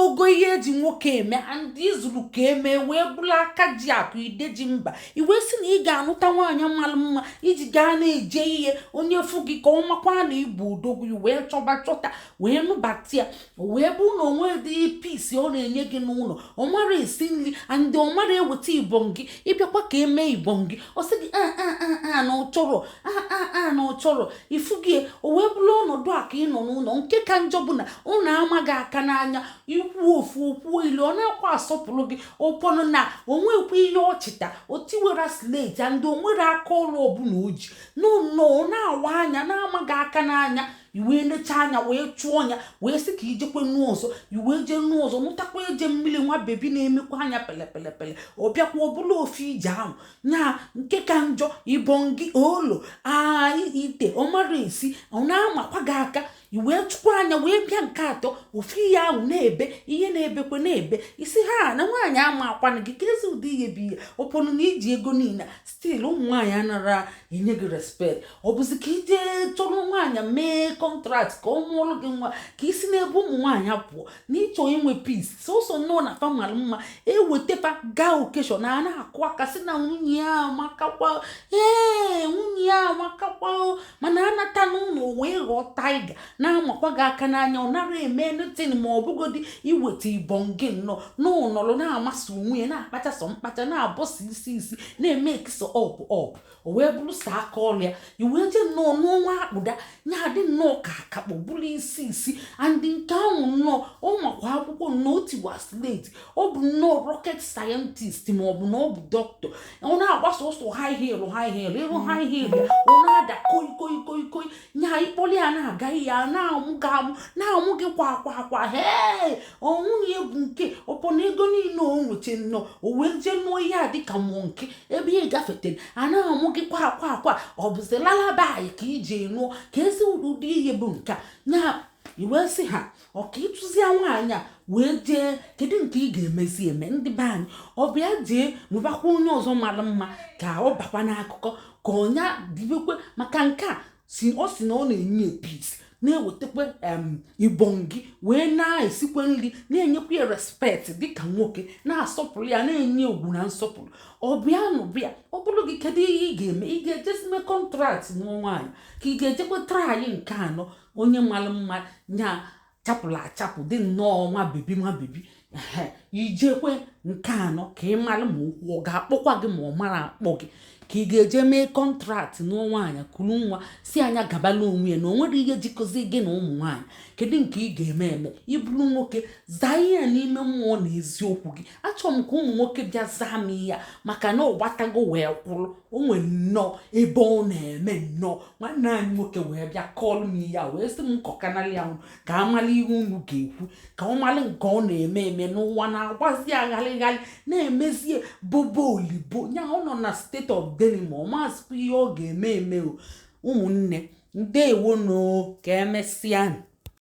Itogo ihe eji nwoke eme, and izuru ka eme wee bụrụ aka ji akụ ide ji mba. I wee sị na ị ga-anụta nwaanyị mara mma iji gaa na-eje ihe, onye fụ gị ka ọ makwa na ịbụ odogwu. Wee chọba chọta wee nụbata ya, o wee bụ na onwe dị peace ọ na-enye gị n'ụlọ. Ọ mara esi nri, and ọ mara eweta ibom gị. Ịbịakwa ka eme ibom gị, ọ sị gị a a a a na ọ chọrọ, a a a na ọ chọrọ. Ifu gị, o wee bụrụ ọnọdụ a ka ị nọ n'ụlọ. Nke ka njọ bụ na ụlọ amaghị aka n'anya ikwu ofu okwu ilu, ọ na-akwa asọpụrụ gị ụfọdụ na onwekwa ihe ọchịta o tiwere slate, and onwere aka ọrụ ọbụla o ji nọ. Ọ na-awa anya na-amaghị aka n'anya. Iwee necha anya wee chụọ ya, wee sị ka ijekwe nụọ ọzọ. Iwee jee nụọ ọzọ, nụtakwa eje mmiri, nwa baby na-emekwa anya pelepele. Ọ bịakwa ọbụla ofu ije ahụ nya. Nke ka njọ, ibọn gị olo aa ite, ọ mara esi, ọ na-amakwa gị aka. Iwee chụkwa anya wee bịa nke atọ, ofu ihe ahụ na-ebe, ihe na-ebekwe na-ebe isi ha na nwaanyị ama akwanụ gị ka ezi ụdị ihe bụ ihe ụfọdụ na iji ego niile, still ụmụ nwaanyị anara enye gị respect. Ọ bụzi ka ije chọrọ nwaanyị mee contract ka ọ mụọlụ gị nwa, ka isi n'ebe ụmụ nwaanyị pụọ na ịchọ inwe peace? Sọsọ nnọọ na fa mara mma, ewetefa gaa occasion, a na-akụ aka sị na nwunye ya amakakwa, ee, nwunye ya amakakwa o. Mana anata n'ụlọ wee ghọọ tiger na-amakwa gị aka n'anya. Ọ nara eme anything, ma ọ bụgodi iweta ibọn gị nnọọ n'ụnọrọ na-amasị onwe ya, na-akpacha sọ mkpacha, na-abọsa isi isi, na-eme ekisa ọp ọp. O wee bụrụ sọ aka ọrụ ya. Iwee jee nnọọ n'ọnwa akpụda ya dị nnọọ ka akakpọ bụrụ isi isi, and nke ahụ nnọọ ọ makwa akwụkwọ nnọọ, o tiwa slate, ọ bụ nnọọ rocket scientist, ma ọ bụ na ọ bụ dọkịta. Ọ na-agbasa ụsọ high heel, high heel, ịrụ high heel ya, ọ na-ada koi koi koi koi nya. Ịkpọrọ ya na-aga ihe a na-amụ gị amụ, na-amụ gị kwa kwa kwa. Hee, ọ nwunye bụ nke ọpọ na ego niile o nweche nnọọ, o wee jee nụọ ihe a dịka mmụọ nke ebe ị gafetere, a na-amụ gị kwa kwa kwa. Ọ bụzi lullaby ka ije nụọ ka ezi ụdị ihe bụ nke a nya. Iwee sị ha ọ ka ịtụzie nwaanyị a wee jee. Kedu nke ị ga-emezi eme, ndị be anyị? Ọ bịa jee mụbakwa onye ọzọ mara mma ka ọ bakwa n'akụkọ ka ọnya dibekwe, maka nke a si ọ si na ọ na-enye peace, na-ewetakwa ibongi, wee na-esikwa nri, na-enyekwa ya respect dịka nwoke, na-asọpụrụ ya, na-enye ugwu na nsọpụrụ. Ọ bịa nụ bịa, ọ bụrụ gị, kedu ihe ị ga-eme? Ị ga-ejezi mee contract nụọ nwaanyị, ka ị ga-ejekwa try nke anọ, onye mara mma nya chapụrụ achapụ, dị nnọọ nwa baby, nwa baby? Ehe, ijekwe nke anọ ka ị mara ma okwu ọ ga-akpọkwa gị ma ọ mara akpọ gị, ka ị ga-eje mee contract nụọ nwaanyị, kuru nwa, si anya gabala onwe ya na o nwere ihe jikọzi gị na ụmụ nwaanyị? Kedu nke ị ga-eme eme ịbụrụ nwoke? Zaa ihe a n'ime mmụọ na eziokwu gị. Achọrọ m ka ụmụ nwoke bịa zaa m ihe a, maka na ọ gbatago wee kwụrụ. O nwere nnọọ ebe ọ na-eme nnọọ. Nwanne anyị nwoke wee bịa kọọlụ m ihe a, wee sị m kọkanalị ya ka amala ihe unu ga-ekwu, ka ọ malụ nke ọ na-eme eme n'ụwa na-agbazi aghalịghalị, na-emezie bobo olibo nya. Ọ nọ na state of dilemma, ọ mazịkwa ihe ọ ga-eme eme. O ụmụnne, ndewonu, ka emesịa.